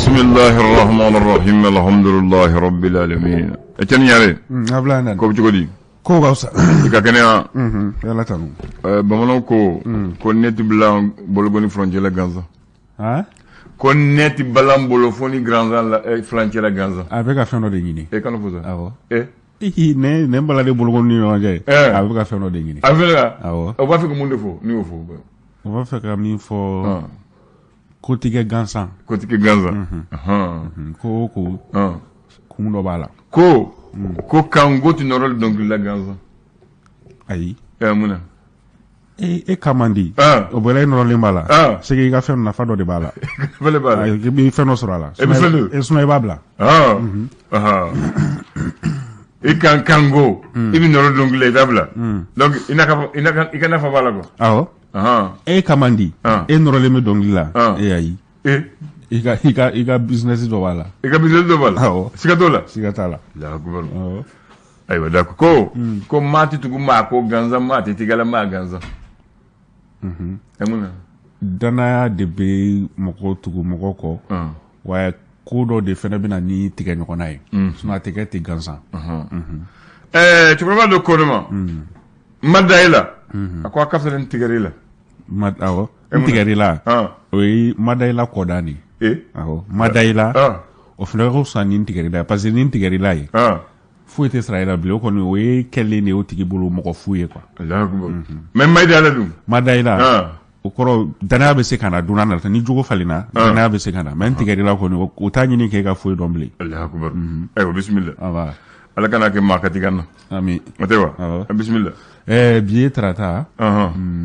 Bisimilahi rahman rahim, alhamdulilahi rabbil alamin. Etienne Ɲare. Ablaye Nane. Ko bɛ cogo di? Ko ka fisa. I ka kɛnɛya? Ala tanu. Bamananw ko ko ne tɛ bila bolokɔni furancɛ la gansan. Han? Ko ne tɛ balan bolo fo ni gansan la, furancɛ la gansan. A bɛ ka fɛn dɔ de ɲini. E kana fɔ sa. Awɔ. E. Ihi, ne balalen bolokɔni ni ɲɔgɔn cɛ. Eh. A bɛ ka fɛn dɔ de ɲini. A fɛ ka. Awɔ. O b'a fɛ ka mun de fɔ n'i y'o fɔ? O b'a fɛ ka min fɔ, ko tɛ kɛ gansan. Ko tɛ kɛ gansan. Ko o ko kun dɔ b'a la. Ko kanko tɛ nɔrɔ dɔnkili la gansan. Ayi. Ɛ, mun na? E ka man di. Ah. O bɔra e nɔrɔlen b'a la. Ah. C'est que i ka fɛn nafa dɔ de b'a la. Fɛn b'a la. Ayi, i bɛ fɛn dɔ sɔrɔ a la. E bɛ fɛn dɔ. E sinon i b'a bila. I kan kanko i bɛ nɔrɔ dɔnkili la, i t'a bila. Donc i ka nafa b'a la quoi. Awɔ. E ka man di. Ah. E nɔrɔlen bɛ dɔnkili la. Ah. E ayi. E. I ka business dɔ b'a la. I ka business dɔ b'a la. Awɔ. Siga t'o la. Siga t'a la. Allahu akbar. Awɔ. Ayiwa, d'accord, ko maa tɛ tugu maa ko gansan, maa tɛ tigɛla maa gansan. Ɛ, mun na? Danaya de bɛ mɔgɔ tugu mɔgɔ kɔ. Wa ko dɔ de fana bɛ na ni tigɛ ɲɔgɔnna ye. Sinon a tɛ kɛ ten gansan. Ɛɛ, cɛkɔrɔba dɔ ko ne ma, n ma da e la, a ko a ka fisa ni n tigɛr'i la. Ma, awɔ. N tigɛr'i la. O ye ma da i la kɔdan de. E. Awɔ. Ma da i la. O fana ka fisa ni n tigɛr'i la, parce que ni n tigɛr'i la ye. Foyi tɛ sara i la bilen, o kɔni o ye kɛlen de ye o tigi bolo mɔgɔ fu ye quoi. Allahu akbar. Mais ma da la dun? Ma da i la. O kɔrɔ danaya bɛ se ka na don n'a nata, ni jogo falenna, danaya bɛ se ka na, mais n tigɛr'i la kɔni, o t'a ɲini k'e ka foyi dɔn bilen. Allahu akbar. Ayiwa, bisimila. Aba. Ala kana kɛ maa katikan na. Ami. O tɛ wa? Awɔ. Bisimila. Ɛɛ, bi ye tarata,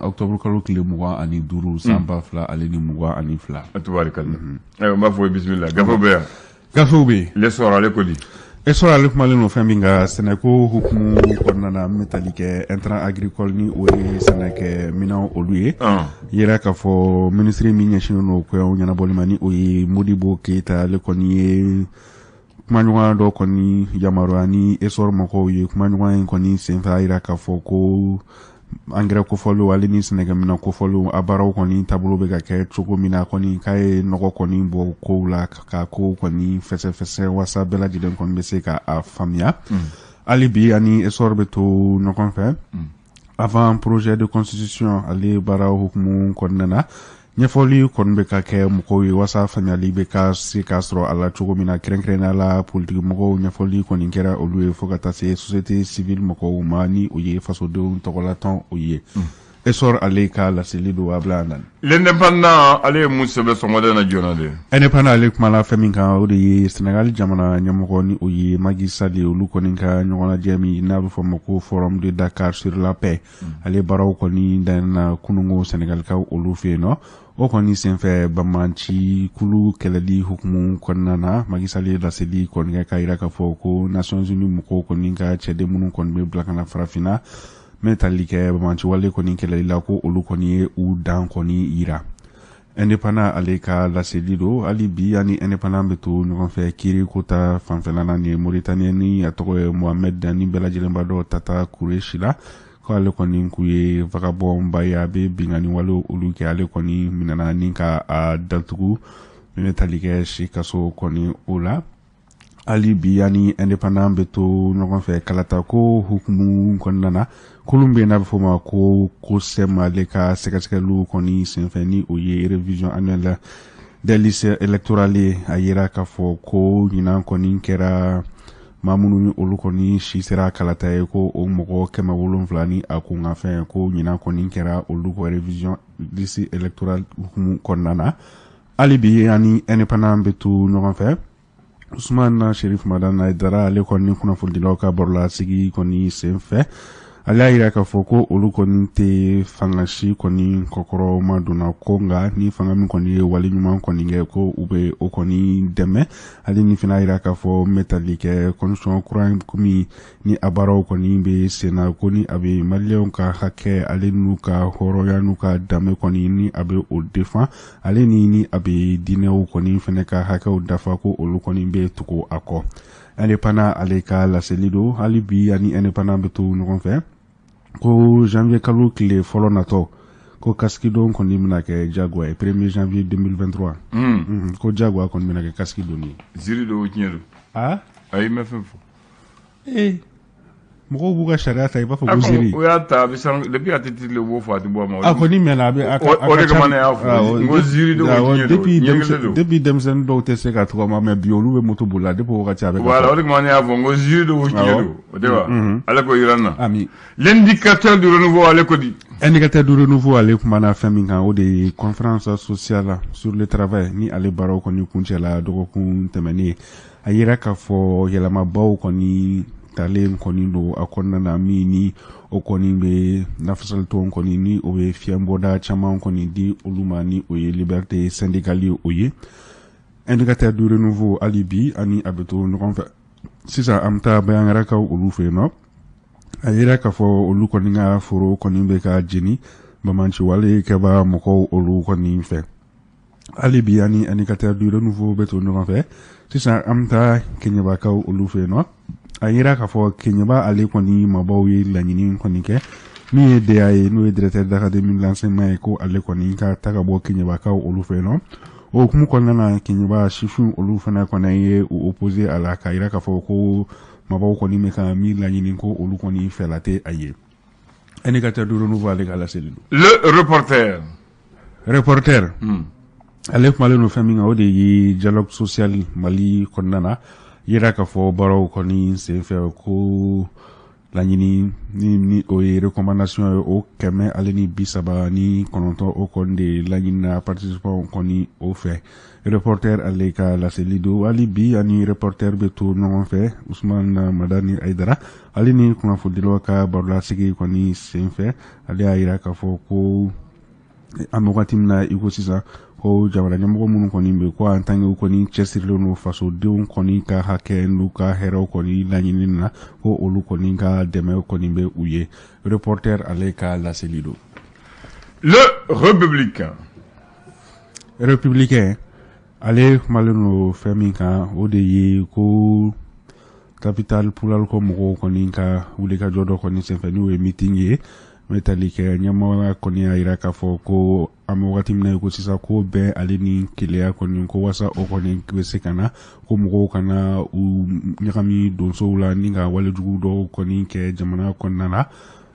octobre kalo tile 25, san 2022. Tubaarikala. Ayiwa, n b'a fɔ bisimila. Gafew bɛ yan. Gafew bɛ yen. L'Essor ale ko di? Essor ale kumalen don fɛn min kan, sɛnɛko hukumu kɔnɔna na, n bɛ tali kɛ intrant agricole, ni o ye sɛnɛkɛminɛnw olu ye. Yira k'a fɔ minisiri min ɲɛsinnen don koɲɛw ɲɛnabɔli ma, ni o ye Modibo Keyita, ale kɔni ye kumaɲɔgɔnya dɔ kɔni yamaruya ni Essor mɔgɔw ye. Kumaɲɔgɔnya in kɔni senfɛ, a yira k'a fɔ ko angɛrɛ kofɔlenw ale ni sɛnɛkɛminɛn kofɔlenw, a baaraw kɔni taabolo bɛ ka kɛ cogo min na kɔni, k'a ye nɔgɔ kɔni bɔ kow la ka kow kɔni fɛsɛfɛsɛ walasa bɛɛ lajɛlen kɔni bɛ se ka a faamuya. Hali bi ani Essor bɛ to ɲɔgɔn fɛ. Avant projet de constitution ale baara hukumu kɔnɔna na, ɲɛfɔli kɔni bɛ ka kɛ mɔgɔw ye walasa faamuyali bɛ ka se ka sɔrɔ a la cogo min na, kɛrɛnkɛrɛnnenya la politiki mɔgɔw. Ɲɛfɔli kɔni kɛra olu ye fo ka taa se société civile mɔgɔw ma, ni o ye fasodenw tɔgɔlatɔn o ye. Essor ale ka laseli don, Abila Nani. L'Indépendant ale ye mun sɛbɛn sɔgɔmada in na joona de? Indépendant ale kumala fɛn min kan, o de ye Sénégal jamana ɲɛmɔgɔ, ni o ye Macky Sall ye, olu kɔni ka ɲɔgɔnnajɛ min n'a bɛ fɔ o ma ko Forum de Dakar sur la paix. Ale baaraw kɔni daminɛna kununko Sénégalikaw olu fɛ yen nɔ. O kɔni senfɛ, banbanci kulu kɛlɛli hukumu kɔnɔna na, Macky Sall ye laseli kɔni kɛ k'a jira k'a fɔ ko Nations Unies mɔgɔw kɔni ka cɛden minnu kɔni bɛ bila ka na farafinna min tali kɛ banbanci wale kɔni kɛlɛli la, ko olu kɔni ye u dan kɔni yira. Indépendant ale ka laseli don. Hali bi ani Indépendant bɛ to ɲɔgɔn fɛ kiiri ko ta fanfɛla la. Nin ye Mauritanie ni a tɔgɔ ye Mohamed, ni bɛɛ lajɛlen b'a dɔn Tata Kureshi la, ko ale kɔni k'u ye vagabond ba ye, a bɛ binkanni walew olu kɛ. Ale kɔni minɛna ni ka a datugu min bɛ tali kɛ si kaso kɔni o la. Hali bi ani Indépendant bɛ to ɲɔgɔn fɛ kalata ko hukumu kɔnɔna na, kolon bɛ yen n'a bɛ fɔ o ma ko COSEM, ale ka sɛgɛsɛgɛliw kɔni senfɛ, ni o ye révision annuelle des listes électorales ye, a yira k'a fɔ ko ɲinan kɔni kɛra maa minnu ni olu kɔni si sera kalata ye, ko o mɔgɔ 700 ni a kunkanfɛn, ko ɲinan kɔni kɛra olu ka révision liste électorale hukumu kɔnɔna na. Hali bi ani Indépendant bɛ to ɲɔgɔn fɛ. Usman Sherif Madani Haidara ale kɔni kunnafonidilaw ka barolasigi kɔni senfɛ, ale y'a yira k'a fɔ ko olu kɔni tɛ fanga si kɔni kɔkɔrɔma donna ko, nka ni fanga min kɔni ye wale ɲuman kɔni kɛ, ko u bɛ o kɔni dɛmɛ. Ale ni fana y'a yira k'a fɔ n bɛ tali kɛ constitution kura min ni a baaraw kɔni bɛ sen na, ko ni a bɛ maliyɛnw ka hakɛ ale n'u ka hɔrɔnya n'u ka danbe kɔni ni a bɛ o défend, ale ni a bɛ diinɛw kɔni fana ka hakɛw dafa, ko olu kɔni bɛ tugu a kɔ. Indépendant ale ka laseli don. Hali bi ani Indépendant bɛ to ɲɔgɔn fɛ, ko janvier kalo tile fɔlɔ natɔ, Ko casque don kɔni bɛna kɛ jagoya ye 1er janvier 2023. Ko jagoya kɔni bɛna kɛ casque don ye. Ziiri don, o tiɲɛ don. Ah. Ayi, n bɛ fɛn fɔ. Ee, mɔgɔw b'u ka sariya ta i b'a fɔ ko ziiri. O y'a ta, a bɛ san depuis a tɛ tile, u b'o fɔ, a tɛ bɔ a ma. A kɔni mɛnna, a bɛ a ka. O de kama ne y'a fɔ n ko ziiri don, o tiɲɛ don. Depuis depuis denmisɛnnin dɔw tɛ se ka tɔgɔma, mais bi olu bɛ moto boli la, depuis o wagati a bɛ. Voilà, o de kama ne y'a fɔ n ko ziiri don, o tiɲɛ don, o tɛ wa? Ala k'o yira n na. Ami. L'indicateur du renouveau, ale ko di? Indicateur du renouveau, ale kumana fɛn min kan, o de ye conférence sociale sur le travail ni ale baaraw kɔni kuncɛla dɔgɔkun tɛmɛnen. A yira k'a fɔ yɛlɛmabaw kɔni talen kɔni don a kɔnɔna na, min ni o kɔni bɛ lafasalitɔn kɔni ni o bɛ fiɲɛbɔda caman kɔni di olu ma, ni o ye liberté syndicale o ye. Indicateur du renouveau, hali bi ani a bɛ to ɲɔgɔn fɛ. Sisan an bɛ taa Bayangarakaw olu fɛ yen nɔ. A yira k'a fɔ olu kɔni ka foro kɔni bɛ ka jeni bamanciwale kɛba mɔgɔw olu kɔni fɛ. Hali bi ani indicateur du renouveau bɛ to ɲɔgɔn fɛ. Sisan an bɛ taa Keɲebakaw olu fɛ yen nɔ. A yira k'a fɔ Keɲeba ale kɔni maabaw ye laɲini kɔni kɛ, min ye DA ye, n'o ye directeur d'académie de l'enseignement ye, ko ale kɔni ka ta ka bɔ Keɲebakaw olu fɛ yen nɔ. O hukumu kɔnɔna na, Keɲeba sifin olu fana kɔni ye u opposé a la, k'a yira k'a fɔ ko maabaw kɔni bɛ ka min laɲini, ko olu kɔni fɛla tɛ a ye. Indicateur du renouveau ale ka laseli don. Le reporter. Reporter. Ale kumalen don fɛn min kan, o de ye dialogue social Mali kɔnɔna na. Yira k'a fɔ baaraw kɔni senfɛ, ko laɲini ni o ye recommandation ye, o 139, o kɔni de laɲinina participants kɔni o fɛ. Reporter ale ka laseli don. Hali bi ani reporter bɛ to ɲɔgɔn fɛ. Usman Madani Aidara, ale ni kunnafonidilaw ka barolasigi kɔni senfɛ, ale y'a yira k'a fɔ ko an bɛ wagati min na i ko sisan, ko jamana ɲɛmɔgɔ minnu kɔni bɛ ko en tant que u kɔni cɛsirilen don fasodenw kɔni ka hakɛ n'u ka hɛrɛw kɔni laɲini na, ko olu kɔni ka dɛmɛ kɔni bɛ u ye. Reporter ale ka laseli don. Le Républicain. Républicain, ale kumalen don fɛn min kan, o de ye ko Tabital Pulaaku mɔgɔw kɔni ka wulikajɔ dɔ kɔni senfɛ, n'o ye meeting ye, n bɛ tali kɛ ɲɛmɔgɔya kɔni y'a yira k'a fɔ ko an bɛ wagati min na i ko sisan, ko bɛn ale ni keleya kɔni, ko wasa o kɔni bɛ se ka na, ko mɔgɔw kana u ɲagami donsow la ni ka walejugu dɔw kɔni kɛ jamana kɔnɔna na.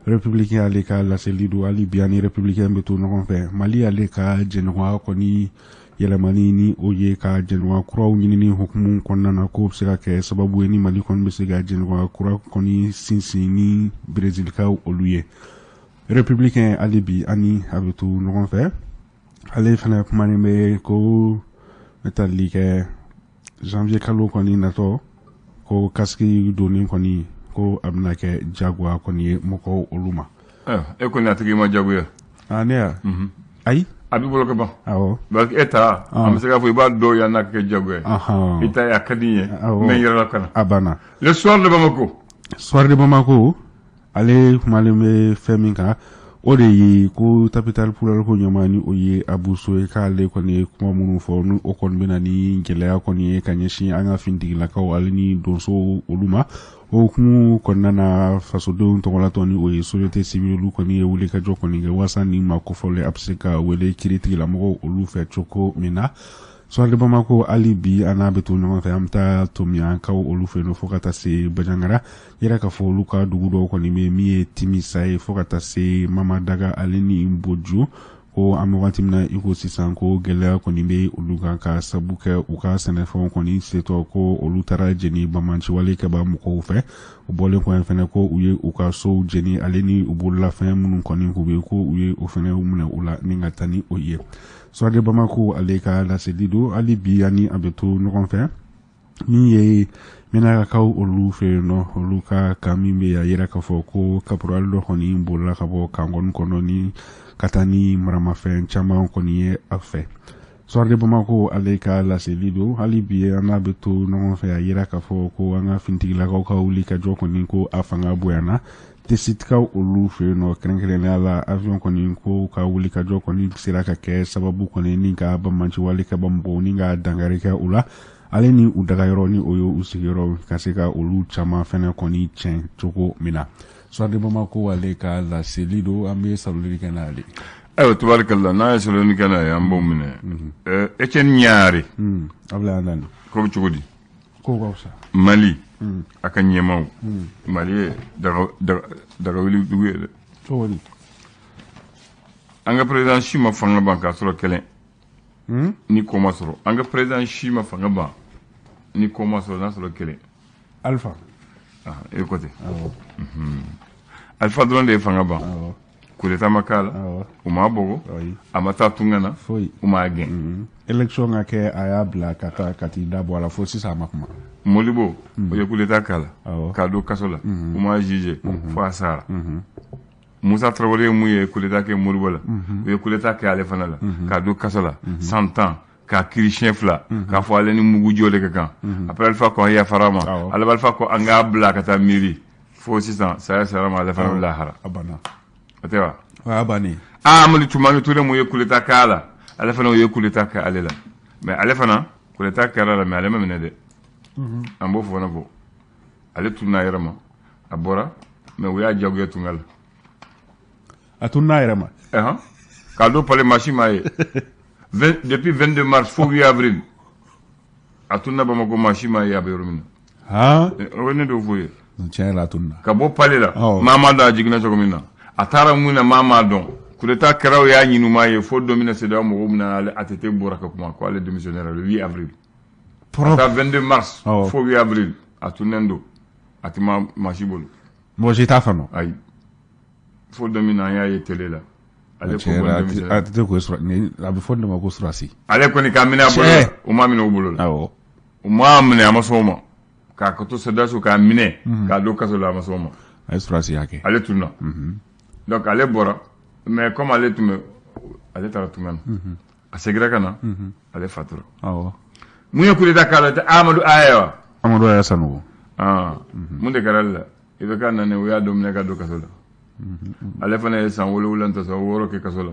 Républicain ale ka laseli don. Hali bi ani républicain bɛ to ɲɔgɔn fɛ. Mali ale ka jɛɲɔgɔnya kɔni yɛlɛmani, ni o ye ka jɛɲɔgɔnya kuraw ɲinini hukumu kɔnɔna na, k'o bɛ se ka kɛ sababu ye ni Mali kɔni bɛ se ka jɛɲɔgɔnya kura kɔni sinsin ni Brezilkaw olu ye. Républicain, hali bi ani a bɛ to ɲɔgɔn fɛ. Ale fana kumanen bɛ ko bɛ tali kɛ janvier kalo kɔni natɔ, ko casque donni kɔni, ko a bɛna kɛ jagoya kɔni ye mɔgɔw olu ma. E kɔni a tigi ma jagoya. Ah, ne ya? Ayi. A b'i bolo ka ban. Awɔ. Parce que e ta, an bɛ se k'a fɔ i b'a dɔn yan n'a kɛ jagoya ye. I ta ye a ka di n ye. N bɛ n yɛrɛ lakana. A banna. Le Soir de Bamako. Soir de Bamako, ale kumalen bɛ fɛn min kan, o de ye ko Tabital Pulaaku ɲɛmaa, ni o ye Abu So ye, k'ale kɔni ye kuma minnu fɔ, ni o kɔni bɛ na ni gɛlɛya kɔni ye ka ɲɛsin an ka finitigilakaw ale ni donsow olu ma. O hukumu kɔnɔna na, fasodenw tɔgɔlatɔn, ni o ye société civile, olu kɔni ye wulikajɔ kɔni kɛ walasa ni maa kofɔlen a bɛ se ka wele kiiritigɛlamɔgɔw olu fɛ cogo min na. Soir de Bamako, hali bi an n'a bɛ to ɲɔgɔn fɛ. An bɛ taa Tomiyankaw olu fɛ yen, fo ka taa se Bajangara. Yɛrɛ k'a fɔ olu ka dugu dɔw kɔni bɛ min ye Timisa ye, fo ka taa se Mamadaga ale ni Boju, ko an bɛ wagati min na i ko sisan, ko gɛlɛya kɔni bɛ olu kan ka sabu kɛ u ka sɛnɛfɛnw kɔni setɔ, ko olu taara jeni bamanciwale kɛba mɔgɔw fɛ. O bɔlen kɔfɛ fɛnɛ, ko u ye u ka sow jeni ale ni u bololafɛn minnu kɔni k'u bɛ, ko u ye o fɛnɛ minɛ u la ni ka taa ni o ye. Soir de Bamako ale ka laseli don. Hali bi ani a bɛ to ɲɔgɔn fɛ. Min ye Menakaw olu fɛ yen nɔ, olu ka kan min bɛ a yira k'a fɔ ko caporal dɔ kɔni bolila ka bɔ kan kɔni kɔnɔ ni ka taa ni maramafɛn caman kɔni ye a fɛ. Soir de Bamako ale ka laseli don. Hali bi an n'a bɛ to ɲɔgɔn fɛ. A yira k'a fɔ ko an ka finitigilakaw ka wuli ka jɔ kɔni, ko a fanga bonyana Tesitikaw olu fɛ yen nɔ, kɛrɛnkɛrɛnnenya la avion kɔni, ko ka wuli ka jɔ kɔni sera ka kɛ sababu kɔni ni ka bamanciwale kɛ ba mɔgɔw ni ka dankari kɛ u la, ale ni u dagayɔrɔ, ni o ye u sigiyɔrɔ, ka se ka olu caman fɛnɛ kɔni tiɲɛ cogo min na. Soir de Bamako ale ka laseli don. An bɛ saloli kɛ n'ale. Ayiwa, tubarikalla, n'a ye sɛbɛnni kɛ n'a ye, an b'o minɛ. Etienne Ɲare. Ablaye Andani. Ko bɛ cogo di? Ko ka fisa. Mali a ka ɲɛmaw, Mali ye daga wuli dugu ye dɛ. Cogo di? An ka président si ma fanga ban k'a sɔrɔ kɛlɛ ni ko ma sɔrɔ. An ka président si ma fanga ban ni ko ma sɔrɔ n'a sɔrɔ kɛlɛ. Alpha. Ah, e ko ten. Alpha dɔrɔn de ye fanga ban. Coup d'état ma k'a la, u m'a bɔgɔ, a ma taa tunga na, u m'a gɛn. Élection ka kɛ, a y'a bila ka taa ka t'i da bɔ a la, fo sisan a ma kuma. Modibo, o ye coup d'état k'a la k'a don kaso la, u m'a jugé fo a sara. Musa Traoré ye mun ye coup d'état kɛ Modibo la, u ye coup d'état kɛ ale fana la k'a don kaso la 100 ans, k'a kiri siɲɛ fila, k'a fɔ ale ni mugu jɔ de ka kan. Après, Alpha ko an yafara ma. Ale Alpha ko an k'a bila ka taa miiri, fo sisan saya sara ma, ale fana bɛ lahara. A banna. O tɛ wa? O y'a bannen. Amadu Tumani Ture mun ye coup d'état k'a la, ale fana o ye coup d'état kɛ ale la, mais ale fana coup d'état kɛra la, mais ale ma minɛ dɛ. An b'o fana fɔ, ale tununa a yɛrɛ ma, a bɔra, mais u y'a jagoya tunga la. A tununa a yɛrɛ ma. K'a don palais, maa si m'a ye depuis 22 mars fo 8 avril. A tununa Bamakɔ, maa si m'a ye a bɛ yɔrɔ min na. O ye ne d'o f'u ye. Tiɲɛ yɛrɛ la, a tununa. Ka bɔ palais la, maa m'a dɔn a jiginna cogo min na, a taara mun na, maa m'a dɔn. Coup d'état kɛra, o y'a ɲini, u m'a ye, fo don min na CEDEAO mɔgɔw bɛna ale ATT bɔra ka kuma ko ale démissionnaire le 8 avril. Ka taa 22 mars fo 8 avril, a tunnen don, a tɛ maa si bolo. Mɔgɔ si t'a faamu. Ayi, fo don min na an y'a ye télé la, ale ko ko ATT ko sɔrɔ, a bɛ fɔ nin de ma ko surasi. Ale kɔni k'a minɛ a bolo la, u m'a minɛ u bolo la. U m'a minɛ, a ma sɔn o ma. K'a to soldats k'a minɛ k'a don kaso la, a ma sɔn o ma. A ye surasiya kɛ. Ale tunna. Donc ale bɔra, mais comme ale tun bɛ, ale taara tunga na, a seginna ka na, ale fatura. Mun ye coup d'état k'a la tɛ Amadu Aya wa? Amadu Aya Sanogo. Mun de kɛra ale la? I bɛ ka nani, u y'a don minɛ ka don kaso la. Ale fana ye san 7 ta, san 6 kɛ kaso la.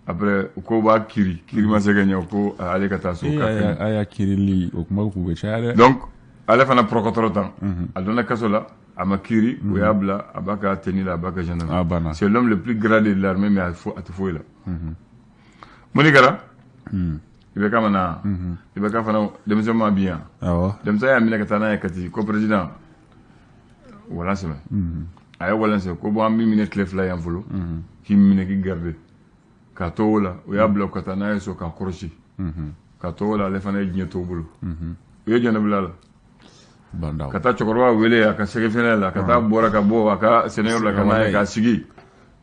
Après, ko b'a kiri, kiri ma se ka ɲɛ, ko ale ka taa so. A y'a kirili, o kuma kun bɛ caya dɛ. Donc ale fana pɔrɔkɔtɔrɔ tan, a donna kaso la, a ma kiri, u y'a bila, a b'a ka tenue la, a b'a ka gendarme. A banna. C'est l'homme le plus gradé de l'armée, mais a tɛ foyi la. Mun de kɛra? IBK ma na, IBK fana denmisɛn ma bi yan. Denmisɛn y'a minɛ ka taa n'a ye Kati, ko président walan sɛmɛ. A ye walan sɛmɛ, ko bon, an b'i minɛ tile 2 yan fɔlɔ, k'i minɛ k'i garder. K'a to o la, u y'a bila ka taa n'a ye so k'a kɔrɔsi. K'a to o la, ale fana ye diɲɛ to bolo. U ye jɔn bila a la? Ka taa cɛkɔrɔba wele a ka sɛgɛfɛnɛ la, ka taa bɔra ka bɔ a ka sɛnɛyɔrɔ la ka n'a ye k'a sigi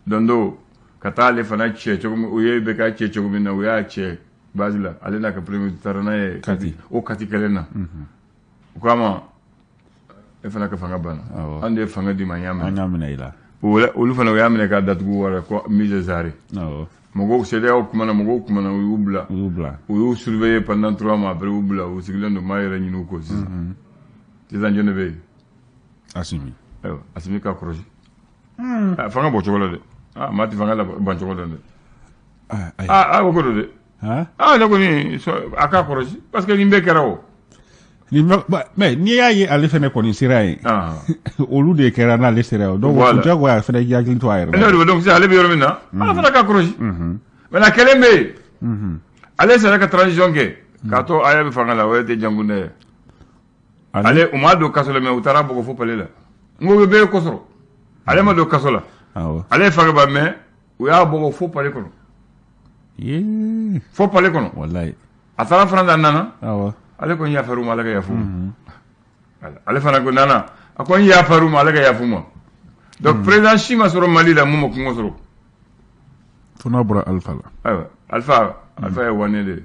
dondo, ka taa ale fana cɛ cogo min, u ye bɛ ka cɛ cogo min na, u y'a cɛ base la, ale n'a ka premier taara n'a ye Kati. O Kati kɛlɛ na, u k'a ma, e fana ka fanga banna, an de ye fanga d'i ma, an y'a minɛ. An y'a minɛ i la. Olu fana, u y'a minɛ k'a datugu wara ko mise zare. Mɔgɔw, CEDEAO kumana, mɔgɔw kumana, u y'u bila. U y'u bila. U y'u surveiller pendant 3 mois, après u y'u bila, u sigilen don, maa yɛrɛ ɲini u kɔ sisan. Sisan jɔn de bɛ yen? Asimi. Ayiwa, Asimi ka kɔlɔsi. Fanga bɔ cogo la dɛ. Ah, maa tɛ fanga la ban cogo dɔn dɛ. Ah, o ko don dɛ. Ah, ne kɔni, a k'a kɔlɔsi parce que nin bɛɛ kɛra o. Mais n'i y'a ye ale fɛnɛ kɔni sera yen, olu de kɛra n'ale sera yen, donc o diyagoya a fɛnɛ k'i hakili to a yɛrɛ la. Ne donc sisan ale bɛ yɔrɔ min na, ala fana k'a kɔlɔsi. Maintenant kelen bɛ yen, ale sera ka transition kɛ k'a to Aya bɛ fanga la, o ye tɛ jankunda ye. Ale, u m'a don kaso la, mais u taara bɔgɔ fo palais la. N ko bɛɛ ye ko sɔrɔ. Ale ma don kaso la. Ale ye fanga ban, mais u y'a bɔgɔ fo palais kɔnɔ. Fo palais kɔnɔ. Walayi. A taara fana a nana. Ale ko n yafar'u ma, ala ka yafu ma. Ale fana ko nana, a ko n yafar'u ma, ala ka yafu ma. Donc président si ma sɔrɔ Mali la mun ma kungo sɔrɔ. Fo n'a bɔra Alpha la. Ayiwa, Alpha ye wane de ye.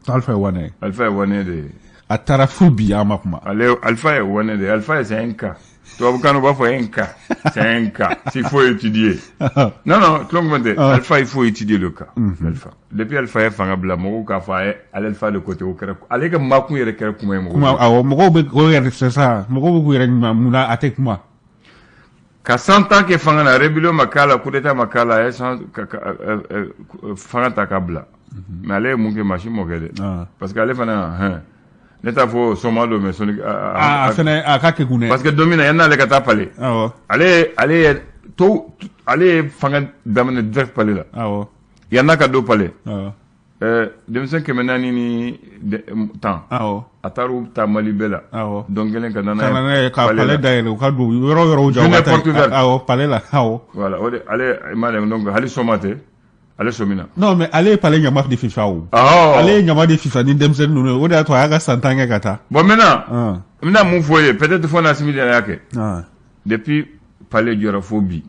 Alpha ye wane ye. Alpha ye wane de ye. A taara fo bi, a ma kuma. Ale Alpha ye wane de ye. Alpha c'est un cas. Tubabukan na u b'a fɔ un cas. C'est un cas. S'il faut étudier. Non, non, tulon tɛ. Alpha, il faut étudier le cas. Alpha. Depuis Alpha ye fanga bila, mɔgɔw k'a fɔ a ye ale Alpha de côté, o kɛra ale ka makun yɛrɛ kɛra kuma ye mɔgɔw. Kuma, awɔ, mɔgɔw bɛ o yɛrɛ, c'est ça, mɔgɔw bɛ k'u yɛrɛ ɲuman mun na a tɛ kuma. Ka 100 ans kɛ fanga na, rébellion ma k'a la, coup d'état ma k'a la, a ye fanga ta k'a bila. Mais ale ye mun kɛ, maa si m'o kɛ dɛ. Parce que ale fana, hɛn, ne t'a fɔ sɔma don, mais sɔnni. A fɛnɛ a ka kekun dɛ. Parce que don min na yan'ale ka taa palais. Ale ye to, ale ye fanga daminɛ direct palais la. Yann'a ka don palais, denmisɛn 410, a taar'u ta Mali bɛɛ la don kelen ka na n'a ye ka palais dayɛlɛ, u ka don yɔrɔ yɔrɔ ja, journée porte ouverte. Awɔ, palais la, awɔ. Voilà, o de ale ma donc hali sɔma tɛ ale sɔmina. Non, mais ale ye palais ɲama de fifa o. Ale ye ɲama de fifa ni denmisɛnnin ninnu ye, o de y'a to a y'a ka san 10 kɛ ka taa. Bon, maintenant n bɛna mun fɔ ye? Peut-être fo n'Asimi de y'a kɛ. Depuis palais jɔra fo bi,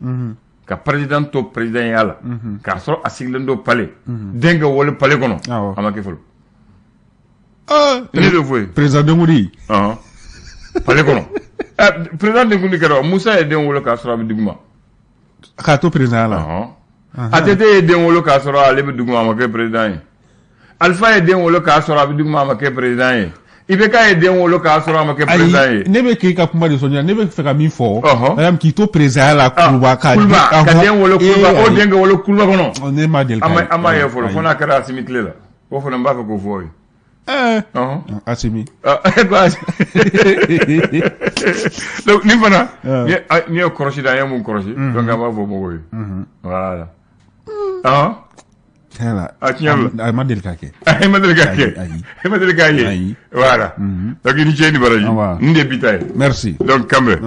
ka président to président ya la, k'a sɔrɔ a sigilen don palais, den ka wolo palais kɔnɔ, a ma kɛ fɔlɔ. Ne de fɔ ye. Président denkundi. Palais kɔnɔ, président denkundi kɛra. Musa ye den wolo k'a sɔrɔ a bɛ duguma. K'a to président la. ATT ye den wolo k'a sɔrɔ ale bɛ duguma, a ma kɛ président ye. Alpha ye den wolo k'a sɔrɔ a bɛ duguma, a ma kɛ président ye. IBK ye den wolo k'a sɔrɔ a ma kɛ président ye. Ne bɛ k'i ka kuma de sɔn, ne bɛ fɛ ka min fɔ, par exemple, k'i to président la Kuluba, ka ka den wolo Kuluba, o den ka wolo Kuluba kɔnɔ. Ne ma deli. An m'a ye fɔlɔ, fo n'a kɛra Asimi tile la. O fana, n b'a fɛ k'o fɔ ye. Asimi. Donc nin fana, n'i ye kɔlɔsi da, an ye mun kɔlɔsi? Donc an b'a fɔ mɔgɔw ye, voilà. Tiɲɛ la. A tiɲɛ la. A ma deli ka kɛ. A ma deli ka kɛ. A ma deli k'a ye. Voilà. Donc i ni ce, ni baraji. Nin de bi ta ye. Merci. Donc kanbɛn.